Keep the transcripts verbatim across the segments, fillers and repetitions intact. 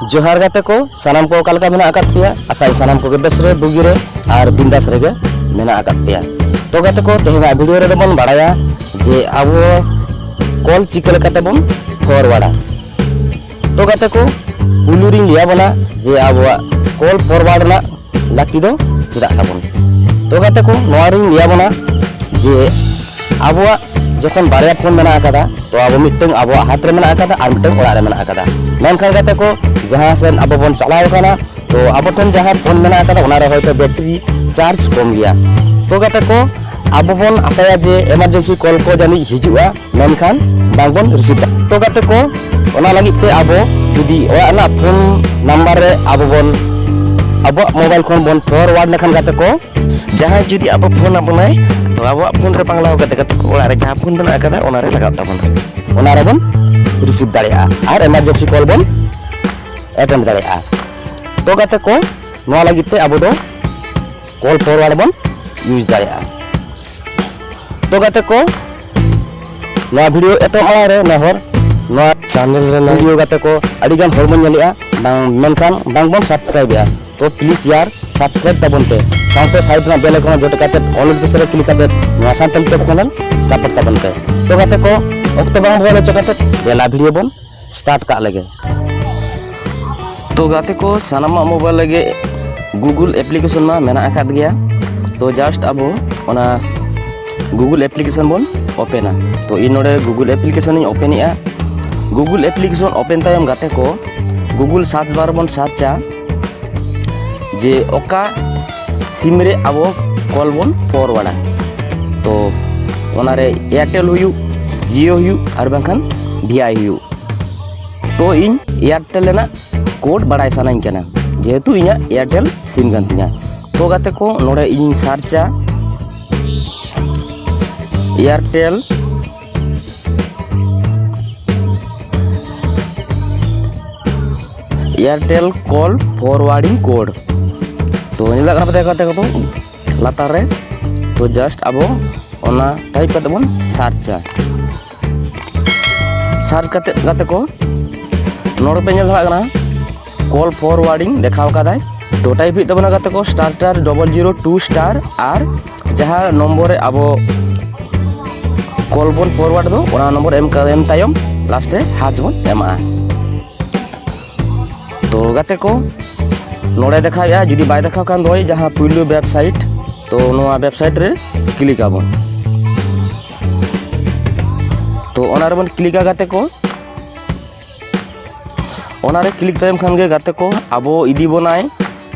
ᱡᱚᱦᱟᱨ ᱜᱟᱛᱮ ᱠᱚ, ᱥᱟᱱᱟᱢ ᱠᱚ ᱚᱠᱟ ᱞᱮᱠᱟ ᱢᱮᱱᱟᱜ ᱟᱠᱟᱫ ᱯᱮᱭᱟ? ᱟᱥᱟᱭ ᱥᱟᱱᱟᱢ ᱠᱚᱜᱮ ᱵᱮᱥ ᱨᱮ, ᱵᱩᱜᱤ ᱨᱮ ᱟᱨ ᱵᱤᱱᱫᱟᱥ ᱨᱮᱜᱮ ᱢᱮᱱᱟᱜ ᱟᱠᱟᱫ ᱯᱮᱭᱟ᱾ ᱛᱚ ᱜᱟᱛᱮ ᱠᱚ, ᱛᱮᱦᱮᱧᱟᱜ ᱵᱷᱤᱰᱤᱭᱳ ᱨᱮᱫᱚ ᱵᱚᱱ ᱵᱟᱲᱟᱭᱟ ᱡᱮ ᱟᱵᱚ ᱠᱚᱞ ᱪᱤᱠᱟᱹ ᱞᱮᱠᱟᱛᱮ ᱵᱚᱱ ᱯᱷᱚᱨᱣᱟᱨᱰᱟ᱾ ᱛᱚ ᱜᱟᱛᱮ ᱠᱚ, ᱯᱩᱭᱞᱩ ᱨᱤᱧ ᱞᱟᱹᱭ ᱟᱵᱚᱱᱟ ᱡᱮ ᱟᱵᱚᱣᱟᱜ ᱠᱚᱞ ᱯᱷᱚᱨᱣᱟᱨᱰ ᱨᱮᱱᱟᱜ ᱞᱟᱹᱠᱛᱤ ᱫᱚ ᱪᱮᱫᱟᱜ ᱛᱟᱵᱚᱱ᱾ ᱛᱚ ᱜᱟᱛᱮ ᱠᱚ, ᱱᱚᱣᱟ ᱨᱤᱧ ᱞᱟᱹᱭ ᱟᱵᱚᱱᱟ ᱡᱮ ᱟᱵᱚᱣᱟᱜ ᱡᱚᱠᱷᱚᱱ ᱵᱟᱨᱭᱟ ᱯᱷᱳᱱ ᱢᱮᱱᱟᱜ ᱟᱠᱟᱫᱟ, ᱛᱚ ᱟᱵᱚ ᱢᱤᱫᱴᱟᱝ ᱟᱵᱚᱣᱟᱜ ᱦᱟᱛ ᱨᱮ ᱢᱮᱱᱟᱜ ᱟᱠᱟᱫᱟ ᱟᱨ ᱢᱤᱫᱴᱟᱝ ᱚᱲᱟᱜ ᱨᱮ ᱢᱮᱱᱟᱜ ᱟᱠᱟᱫᱟ᱾ ᱢᱮᱱᱠᱷᱟᱱ ᱜᱟᱛᱮ ᱠᱚ, ᱡᱟᱦᱟᱸ ᱥᱮᱫ ᱟᱵᱚ ᱵᱚᱱ ᱪᱟᱞᱟᱣ ᱟᱠᱟᱱᱟ, ᱛᱚ ᱟᱵᱚ ᱴᱷᱮᱱ ᱡᱟᱦᱟᱸ ᱯᱷᱳᱱ ᱢᱮᱱᱟᱜ ᱟᱠᱟᱫᱟ, ᱚᱱᱟ ᱨᱮ ᱦᱚᱭᱛᱳ ᱵᱮᱴᱨᱤ ᱪᱟᱨᱡᱽ ᱠᱚᱢ ᱜᱮᱭᱟ᱾ ᱛᱚ ᱜᱟᱛᱮ ᱠᱚ, ᱟᱵᱚ ᱵᱚᱱ ᱟᱥᱟᱭᱟ ᱡᱮ ᱮᱢᱟᱨᱡᱮᱱᱥᱤ ᱠᱚᱞ ᱠᱚ ᱡᱟᱹᱱᱤᱡ ᱦᱤᱡᱩᱜᱼᱟ, ᱢᱮᱱᱠᱷᱟᱱ ᱵᱟᱝᱵᱚᱱ ᱨᱤᱥᱤᱵᱷ ᱫᱟ᱾ ᱛᱚ ᱜᱟᱛᱮ ᱠᱚ, ᱚᱱᱟ ᱞᱟᱹᱜᱤᱫ ᱛᱮ ᱟᱵᱚ ᱡᱩᱫᱤ ᱚᱲᱟᱜ ᱨᱮᱱᱟᱜ ᱯᱷᱳᱱ ᱱᱟᱢᱵᱟᱨ ᱨᱮ ᱟᱵᱚ ᱵᱚᱱ ᱟᱵᱚᱣᱟᱜ ᱢᱳᱵᱟᱭᱤᱞ ᱠᱷᱚᱱ ᱵᱚᱱ ᱯᱷᱚᱨᱣᱟᱨᱰ ᱞᱮᱠᱷᱟᱱ ᱜᱟᱛᱮ ᱠᱚ, ᱡᱟᱦᱟᱸᱭ ᱡᱩᱫᱤ ᱟᱵᱚ ᱯᱷᱳᱱ ᱟᱵᱚᱱᱟᱭ, ᱛᱚ ᱟᱵᱚᱣᱟᱜ ᱯᱷᱳᱱ ᱨᱮ ᱵᱟᱝ ᱞᱟᱜᱟᱣ ᱠᱟᱛᱮ ᱜᱟᱛᱮ ᱠᱚ, ᱚᱲᱟᱜ ᱨᱮ ᱡᱟᱦᱟᱸ ᱯᱷᱳᱱ ᱢᱮᱱᱟᱜ ᱟᱠᱟᱫᱟ, ᱚᱱᱟ ᱨᱮ ᱞᱟᱜᱟᱜ ᱛᱟᱵᱚᱱᱟ᱾ ᱚᱱᱟ ᱨᱮᱵᱚᱱ ᱨᱤᱥᱤᱵᱷ ᱫᱟᱲᱮᱭᱟᱜᱼᱟ ᱟᱨ ᱮᱢᱟᱨᱡᱮᱱᱥᱤ ᱠᱚᱞ ᱵᱚᱱ ᱮᱴᱮᱱᱰ ᱫᱟᱲᱮᱭᱟᱜᱼᱟ᱾ ᱛᱚ ᱜᱟᱛᱮ ᱠᱚ, ᱱᱚᱣᱟ ᱞᱟᱹᱜᱤᱫ ᱛᱮ ᱟᱵᱚ ᱫᱚ ᱠᱚᱞ ᱯᱷᱚᱨᱣᱟᱨᱰ ᱵᱚᱱ ᱤᱭᱩᱡᱽ ᱫᱟᱲᱮᱭᱟᱜᱼᱟ᱾ ᱛᱚ ᱜᱟᱛᱮ ᱠᱚ, ᱱᱚᱣᱟ ᱵᱷᱤᱰᱤᱭᱳ ᱮᱛᱚᱦᱚᱵ ᱢᱟᱲᱟᱝ ᱨᱮ ᱱᱮᱦᱚᱨ, ᱱᱚᱣᱟ ᱪᱮᱱᱮᱞ ᱨᱮ ᱱᱚᱣᱟ ᱵᱷᱤᱰᱤᱭᱳ ᱜᱟᱛᱮ ᱠᱚ ᱟᱹᱰᱤ ᱜᱟᱱ ᱦᱚᱲ ᱵᱚᱱ ᱧᱮᱞᱮᱜᱼᱟ, ᱵᱟᱝ, ᱢᱮᱱᱠᱷᱟᱱ ᱵᱟᱝ ᱵᱚᱱ ᱥᱟᱵᱥᱠᱨᱟᱭᱤᱵ ᱮᱜᱼᱟ᱾ ᱛᱚ ᱯᱞᱤᱡᱽ ᱭᱟᱨ, ᱥᱟᱵᱥᱠᱨᱟᱭᱤᱵ ᱛᱟᱵᱚᱱ ᱯᱮ, ᱥᱟᱶᱛᱮ ᱥᱟᱭᱤᱰ ᱨᱮᱱᱟᱜ ᱵᱮᱞ ᱟᱭᱠᱚᱱ ᱡᱚᱴᱮᱫ ᱠᱟᱛᱮ ᱚᱞ ᱱᱳᱴᱤᱯᱷᱤᱠᱮᱥᱚᱱ ᱨᱮ ᱠᱞᱤᱠ ᱠᱟᱛᱮ ᱱᱚᱣᱟ ᱥᱟᱱᱛᱟᱲᱤ ᱴᱮᱠ ᱪᱮᱱᱮᱞ ᱥᱟᱯᱳᱨᱴ ᱛᱟᱵᱚᱱ ᱯᱮ᱾ ᱛᱚ ᱜᱟᱛᱮ ᱠᱚ, ᱚᱠᱛᱚ ᱵᱟᱝ ᱵᱚᱦᱚᱞ ᱦᱚᱪᱚ ᱠᱟᱛᱮ ᱫᱮᱞᱟ ᱵᱷᱤᱰᱤᱭᱳ ᱵᱚᱱ ᱥᱴᱟᱨᱴ ᱠᱟᱜ ᱞᱮᱜᱮ᱾ ᱛᱚ ᱜᱟᱛᱮ ᱠᱚ, ᱥᱟᱱᱟᱢᱟᱜ ᱢᱳᱵᱟᱭᱤᱞ ᱨᱮᱜᱮ ᱜᱩᱜᱩᱞ ᱮᱯᱞᱤᱠᱮᱥᱚᱱ ᱢᱟ ᱢᱮᱱᱟᱜ ᱟᱠᱟᱫ ᱜᱮᱭᱟ᱾ ᱛᱚ ᱡᱟᱥᱴ ᱟᱵᱚ ᱚᱱᱟ ᱜᱩᱜᱩᱞ ᱮᱯᱞᱤᱠᱮᱥᱚᱱ ᱵᱚᱱ ᱳᱯᱮᱱᱟ᱾ ᱛᱚ ᱤᱧ ᱱᱚᱰᱮ ᱜᱩᱜᱩᱞ ᱮᱯᱞᱤᱠᱮᱥᱚᱱ ᱤᱧ ᱳᱯᱮᱱᱮᱜᱼᱟ᱾ ᱜᱩᱜᱩᱞ ᱮᱯᱞᱤᱠᱮᱥᱚᱱ ᱳᱯᱮᱱ ᱛᱟᱭᱚᱢ ᱜᱟᱛᱮ ᱠᱚ, ᱜᱩᱜᱩᱞ ᱥᱟᱨᱪ ᱵᱟᱨ ᱵᱚᱱ ᱥᱟᱨᱪᱟ ᱡᱮ ᱚᱠᱟ ᱥᱤᱢ ᱨᱮ ᱟᱵᱚ ᱠᱚᱞ ᱵᱚᱱ ᱯᱷᱚᱨᱣᱟᱨᱰᱟ᱾ ᱛᱚ ᱚᱱᱟᱨᱮ ᱮᱭᱟᱨᱴᱮᱞ ᱦᱩᱭᱩᱜ, ᱡᱤᱭᱳ ᱦᱩᱭᱩᱜ, ᱟᱨ ᱵᱟᱝᱠᱷᱟᱱ ᱵᱷᱤ ᱟᱭ ᱦᱩᱭᱩᱜ᱾ ᱛᱚ ᱤᱧ ᱮᱭᱟᱨᱴᱮᱞ ᱨᱮᱱᱟᱜ ᱠᱳᱰ ᱵᱟᱲᱟᱭ ᱥᱟᱱᱟᱧ ᱠᱟᱱᱟ, ᱡᱮᱦᱮᱛᱩ ᱤᱧᱟᱹᱜ ᱮᱭᱟᱨᱴᱮᱞ ᱥᱤᱢ ᱠᱟᱱ ᱛᱤᱧᱟᱹ᱾ ᱛᱚ ᱜᱟᱛᱮ ᱠᱚ, ᱱᱚᱰᱮ ᱤᱧᱤᱧ ᱥᱟᱨᱪᱟ ᱮᱭᱟᱨᱴᱮᱞ, ᱮᱭᱟᱨᱴᱮᱞ ᱠᱚᱞ ᱯᱷᱚᱨᱣᱟᱨᱰᱤᱝ ᱠᱳᱰ᱾ ᱛᱚ ᱧᱮᱞᱚᱜ ᱠᱟᱱᱟ ᱯᱮ ᱜᱟᱛᱮ ᱠᱚ, ᱞᱟᱛᱟᱨ ᱨᱮ᱾ ᱛᱚ ᱡᱟᱥᱴ ᱟᱵᱚ ᱚᱱᱟ ᱴᱟᱭᱤᱯ ᱠᱟᱛᱮ ᱵᱚᱱ ᱥᱟᱨᱪᱟ᱾ ᱥᱟᱨᱪ ᱠᱟᱛᱮ ᱜᱟᱛᱮ ᱠᱚ, ᱱᱚᱰᱮ ᱯᱮ ᱧᱮᱞ ᱫᱟᱲᱮᱭᱟᱜ ᱠᱟᱱᱟ, call forwarding ᱫᱮᱠᱷᱟᱣ ᱠᱟᱫᱟᱭ᱾ ᱛᱚ type ᱦᱩᱭᱩᱜ ᱛᱟᱵᱚᱱᱟ ᱜᱟᱛᱮ ᱠᱚ star star double zero two star, ᱟᱨ ᱡᱟᱦᱟᱸ ᱱᱚᱢᱵᱚᱨ ᱨᱮ ᱟᱵᱚ call ᱵᱚᱱ forward ᱫᱚ, ᱚᱱᱟ ᱱᱚᱢᱵᱚᱨ ᱮᱢ ᱠᱟ-, ᱮᱢ ᱛᱟᱭᱚᱢ last ᱨᱮ hash ᱵᱚᱱ ᱮᱢᱟᱜᱼᱟ᱾ ᱛᱚ ᱜᱟᱛᱮ ᱠᱚ, ᱱᱚᱰᱮ ᱫᱮᱠᱷᱟᱣᱮᱫᱼᱟ, ᱡᱩᱫᱤ ᱵᱟᱭ ᱫᱮᱠᱷᱟᱣ ᱠᱷᱟᱱ ᱫᱚ ᱡᱟᱦᱟᱸ ᱯᱩᱭᱞᱩ website, ᱛᱚ ᱱᱚᱣᱟ website ᱨᱮ click ᱟᱵᱚᱱ᱾ ᱛᱚ ᱚᱱᱟ ᱨᱮᱵᱚᱱ click ᱟ ᱜᱟᱛᱮ ᱠᱚ᱾ ᱚᱱᱟ ᱨᱮ click ᱛᱟᱭᱚᱢ ᱠᱷᱟᱱ ᱜᱮ ᱜᱟᱛᱮ ᱠᱚ, ᱟᱵᱚ ᱤᱫᱤ ᱵᱚᱱᱟᱭ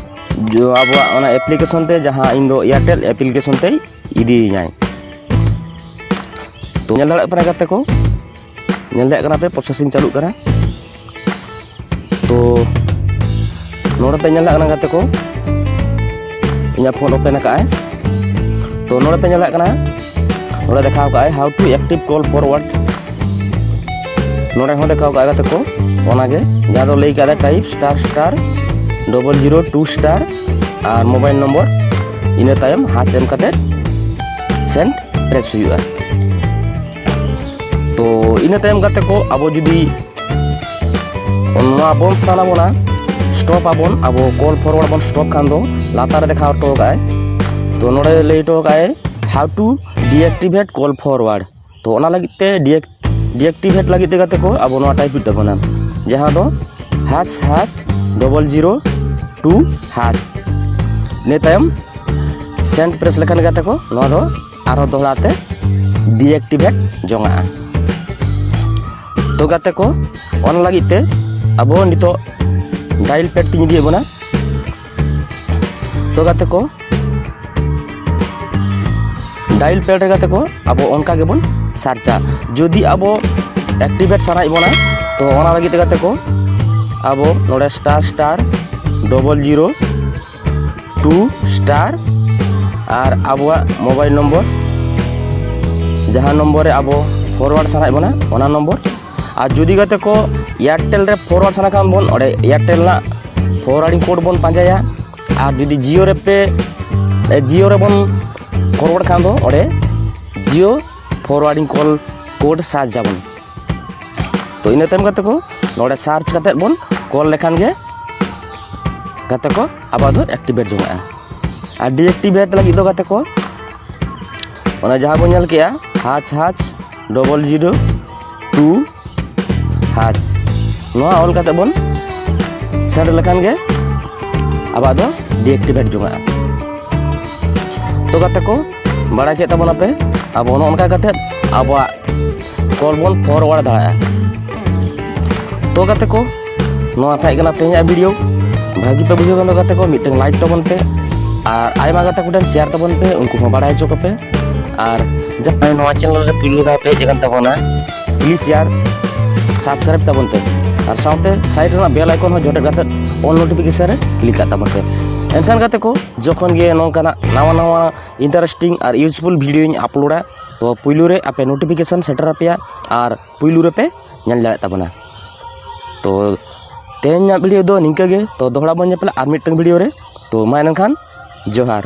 ᱡᱚ-, ᱟᱵᱚᱣᱟᱜ ᱚᱱᱟ application ᱛᱮ, ᱡᱟᱦᱟᱸ ᱤᱧ ᱫᱚ Airtel application ᱛᱮᱭ ᱤᱫᱤᱭᱤᱧᱟᱭ᱾ ᱛᱚ ᱧᱮᱞ ᱫᱟᱲᱮᱭᱟᱜ ᱠᱟᱱᱟ ᱜᱟᱛᱮ ᱠᱚ, ᱧᱮᱞ ᱫᱟᱲᱮᱭᱟᱜ ᱠᱟᱱᱟ ᱯᱮ, processing ᱪᱟᱹᱞᱩᱜ ᱠᱟᱱᱟ᱾ ᱛᱚ ᱱᱚᱰᱮ ᱯᱮ ᱧᱮᱞ ᱫᱟᱲᱮᱭᱟᱜ ᱠᱟᱱᱟ ᱜᱟᱛᱮ ᱠᱚ, ᱤᱧᱟᱹᱜ phone open ᱟᱠᱟᱫ ᱟᱭ᱾ ᱛᱚ ᱱᱚᱰᱮ ᱯᱮ ᱧᱮᱞ ᱫᱟᱲᱮᱭᱟᱜ ᱠᱟᱱᱟ, ᱱᱚᱰᱮ ᱫᱮᱠᱷᱟᱣ ᱠᱟᱜ ᱟᱭ how to active call forward᱾ ᱱᱚᱰᱮ ᱦᱚᱸ ᱫᱮᱠᱷᱟᱣ ᱠᱟᱜ ᱟᱭ ᱜᱟᱛᱮ ᱠᱚ, ᱚᱱᱟᱜᱮ ᱡᱟᱦᱟᱸ ᱫᱚ ᱞᱟᱹᱭ ᱠᱟᱜ ᱟᱭ type star star double zero two star ᱟᱨ mobile number, ᱤᱱᱟᱹ ᱛᱟᱭᱚᱢ hash ᱮᱢ ᱠᱟᱛᱮ send press ᱦᱩᱭᱩᱜᱼᱟ᱾ ᱛᱚ ᱤᱱᱟᱹ ᱛᱟᱭᱚᱢ ᱜᱟᱛᱮ ᱠᱚ, ᱟᱵᱚ ᱡᱩᱫᱤ ᱱᱚᱣᱟ ᱵᱚᱱ ᱥᱟᱱᱟ ᱵᱚᱱᱟ, stop ᱟᱵᱚᱱ, ᱟᱵᱚ call forward ᱵᱚᱱ stop ᱠᱷᱟᱱ ᱫᱚ ᱞᱟᱛᱟᱨ ᱨᱮ ᱫᱮᱠᱷᱟᱣ ᱦᱚᱴᱚ ᱠᱟᱜᱼᱟᱭ᱾ ᱛᱚ ᱱᱚᱰᱮ ᱞᱟᱹᱭ ᱦᱚᱴᱚ ᱠᱟᱜᱼᱟᱭ how to deactivate call forward᱾ ᱛᱚ ᱚᱱᱟ ᱞᱟᱹᱜᱤᱫ ᱛᱮ deac-, deactivate ᱞᱟᱹᱜᱤᱫ ᱛᱮ ᱜᱟᱛᱮ ᱠᱚ, ᱟᱵᱚ ᱱᱚᱣᱟ type ᱦᱩᱭᱩᱜ ᱛᱟᱵᱚᱱᱟ, ᱡᱟᱦᱟᱸ ᱫᱚ hash hash double zero two hash᱾ ᱤᱱᱟᱹ ᱛᱟᱭᱚᱢ send press ᱞᱮᱠᱷᱟᱱ ᱜᱟᱛᱮ ᱠᱚ, ᱱᱚᱣᱟ ᱫᱚ ᱟᱨᱦᱚᱸ ᱫᱚᱦᱲᱟ ᱛᱮ deactivate ᱡᱚᱝᱟᱜᱼᱟ᱾ ᱛᱚ ᱜᱟᱛᱮ ᱠᱚ, ᱚᱱᱟ ᱞᱟᱹᱜᱤᱫ ᱛᱮ ᱟᱵᱚ ᱱᱤᱛᱚᱜ dial pad ᱛᱤᱧ ᱤᱫᱤᱭᱮᱫ ᱵᱚᱱᱟ᱾ ᱛᱚ ᱜᱟᱛᱮ ᱠᱚ, dial pad ᱨᱮ ᱜᱟᱛᱮ ᱠᱚ, ᱟᱵᱚ ᱚᱱᱠᱟ ᱜᱮᱵᱚᱱ search ᱟ᱾ ᱡᱩᱫᱤ ᱟᱵᱚ activate ᱥᱟᱱᱟᱭᱮᱫ ᱵᱚᱱᱟ, ᱛᱚ ᱚᱱᱟ ᱞᱟᱹᱜᱤᱫ ᱛᱮ ᱜᱟᱛᱮ ᱠᱚ, ᱟᱵᱚ ᱱᱚᱰᱮ star star double zero two star ᱟᱨ ᱟᱵᱚᱣᱟᱜ mobile number, ᱡᱟᱦᱟᱸ ᱱᱚᱢᱵᱚᱨ ᱨᱮ ᱟᱵᱚ forward ᱥᱟᱱᱟᱭᱮᱫ ᱵᱚᱱᱟ, ᱚᱱᱟ ᱱᱚᱢᱵᱚᱨ᱾ ᱟᱨ ᱡᱩᱫᱤ ᱜᱟᱛᱮ ᱠᱚ Airtel ᱨᱮ forward ᱥᱟᱱᱟ ᱠᱷᱟᱱ ᱵᱚᱱ, ᱚᱸᱰᱮ Airtel ᱨᱮᱱᱟᱜ forwarding code ᱵᱚᱱ ᱯᱟᱸᱡᱟᱭᱟ᱾ ᱟᱨ ᱡᱩᱫᱤ Jio ᱨᱮ ᱯᱮ, ᱮ, Jio ᱨᱮᱵᱚᱱ forward ᱠᱷᱟᱱ ᱫᱚ, ᱚᱸᱰᱮ Jio forwarding call code search ᱟᱵᱚᱱ᱾ ᱛᱚ ᱤᱱᱟᱹ ᱛᱟᱭᱚᱢ ᱜᱟᱛᱮ ᱠᱚ, ᱱᱚᱰᱮ search ᱠᱟᱛᱮᱫ ᱵᱚᱱ call ᱞᱮᱠᱷᱟᱱ ᱜᱮ ᱠᱟᱛᱮ ᱠᱚ ᱟᱵᱚ ᱫᱚ ᱮᱠᱴᱤᱵᱷᱮᱴ ᱡᱚᱝᱟᱜᱼᱟ᱾ ᱟᱨ ᱰᱤᱮᱠᱴᱤᱵᱷᱮᱴ ᱞᱟᱹᱜᱤᱫ ᱫᱚ ᱜᱟᱛᱮ ᱠᱚ, ᱚᱱᱟ ᱡᱟᱦᱟᱸ ᱵᱚᱱ ᱧᱮᱞ ᱠᱮᱜᱼᱟ, ᱦᱟᱪ ᱦᱟᱪ ᱰᱚᱵᱚᱞ ᱡᱤᱨᱳ ᱴᱩ ᱦᱟᱪ, ᱱᱚᱣᱟ ᱚᱞ ᱠᱟᱛᱮ ᱵᱚᱱ ᱥᱮᱱᱰ ᱞᱮᱠᱷᱟᱱ ᱜᱮ ᱟᱵᱚᱣᱟᱜ ᱫᱚ ᱰᱤᱮᱠᱴᱤᱵᱷᱮᱴ ᱡᱚᱝᱟᱜᱼᱟ᱾ ᱛᱚ ᱜᱟᱛᱮ ᱠᱚ, ᱵᱟᱲᱟᱭ ᱠᱮᱫ ᱛᱟᱵᱚᱱᱟᱯᱮ, ᱟᱵᱚ ᱱᱚᱜᱼᱚ ᱱᱚᱝᱠᱟ ᱠᱟᱛᱮ ᱟᱵᱚᱣᱟᱜ ᱠᱚᱞ ᱵᱚᱱ ᱯᱷᱚᱨᱣᱟᱨᱰ ᱫᱟᱲᱮᱭᱟᱜᱼᱟ᱾ ᱛᱚ ᱜᱟᱛᱮ ᱠᱚ, ᱱᱚᱣᱟ ᱛᱟᱦᱮᱸ ᱠᱟᱱᱟ ᱛᱮᱦᱮᱧᱟᱜ ᱵᱷᱤᱰᱤᱭᱳ᱾ ᱵᱷᱟᱹᱜᱤ ᱯᱮ ᱵᱩᱡᱷᱟᱹᱣ ᱠᱷᱟᱱ ᱫᱚ ᱜᱟᱛᱮ ᱠᱚ, ᱢᱤᱫᱴᱟᱝ ᱞᱟᱭᱤᱠ ᱛᱟᱵᱚᱱ ᱯᱮ ᱟᱨ ᱟᱭᱢᱟ ᱜᱟᱛᱮ ᱠᱚᱴᱷᱮᱱ ᱥᱮᱭᱟᱨ ᱛᱟᱵᱚᱱ ᱯᱮ, ᱩᱱᱠᱩ ᱦᱚᱸ ᱵᱟᱲᱟᱭ ᱦᱚᱪᱚ ᱠᱚᱯᱮ᱾ ᱟᱨ ᱡᱟᱦᱟᱸᱭ ᱱᱚᱣᱟ ᱪᱮᱱᱮᱞ ᱨᱮ ᱯᱩᱭᱞᱩ ᱫᱷᱟᱣ ᱯᱮ ᱦᱮᱡ ᱟᱠᱟᱱ ᱛᱟᱵᱚᱱᱟ, ᱯᱞᱤᱡᱽ ᱥᱮᱭᱟᱨ, ᱥᱟᱵᱥᱠᱨᱟᱭᱤᱵ ᱛᱟᱵᱚᱱ ᱯᱮ ᱟᱨ ᱥᱟᱶᱛᱮ ᱥᱟᱭᱤᱰ ᱨᱮᱱᱟᱜ ᱵᱮᱞ ᱟᱭᱠᱚᱱ ᱦᱚᱸ ᱡᱚᱴᱮᱫ ᱠᱟᱛᱮ ᱚᱞ ᱱᱳᱴᱤᱯᱷᱤᱠᱮᱥᱚᱱ ᱨᱮ ᱠᱞᱤᱠ ᱠᱟᱜ ᱛᱟᱵᱚᱱ ᱯᱮ᱾ ᱮᱱᱠᱷᱟᱱ ᱜᱟᱛᱮ ᱠᱚ, ᱡᱚᱠᱷᱚᱱ ᱜᱮ ᱱᱚᱝᱠᱟᱱᱟᱜ ᱱᱟᱣᱟ ᱱᱟᱣᱟ ᱤᱱᱴᱟᱨᱮᱥᱴᱤᱝ ᱟᱨ ᱤᱭᱩᱡᱽᱯᱷᱩᱞ ᱵᱷᱤᱰᱤᱭᱳᱧ ᱟᱯᱞᱳᱰᱟ, ᱛᱚ ᱯᱩᱭᱞᱩ ᱨᱮ ᱟᱯᱮ ᱱᱳᱴᱤᱯᱷᱤᱠᱮᱥᱚᱱ ᱥᱮᱴᱮᱨ ᱟᱯᱮᱭᱟ ᱟᱨ ᱯᱩᱭᱞᱩ ᱨᱮᱯᱮ ᱧᱮᱞ ᱫᱟᱲᱮᱭᱟᱜ ᱛᱟᱵᱚᱱᱟ᱾ ᱛᱚ ᱛᱮᱦᱮᱧᱟᱜ ᱵᱷᱤᱰᱤᱭᱳ ᱫᱚ ᱱᱤᱝᱠᱟᱹ ᱜᱮ᱾ ᱛᱚ ᱫᱚᱦᱲᱟ ᱵᱚᱱ ᱧᱮᱯᱮᱞᱟ ᱟᱨ ᱢᱤᱫᱴᱟᱝ ᱵᱷᱤᱰᱤᱭᱳ ᱨᱮ᱾ ᱛᱚ ᱢᱟ ᱮᱱᱠᱷᱟᱱ ᱡᱚᱦᱟᱨ᱾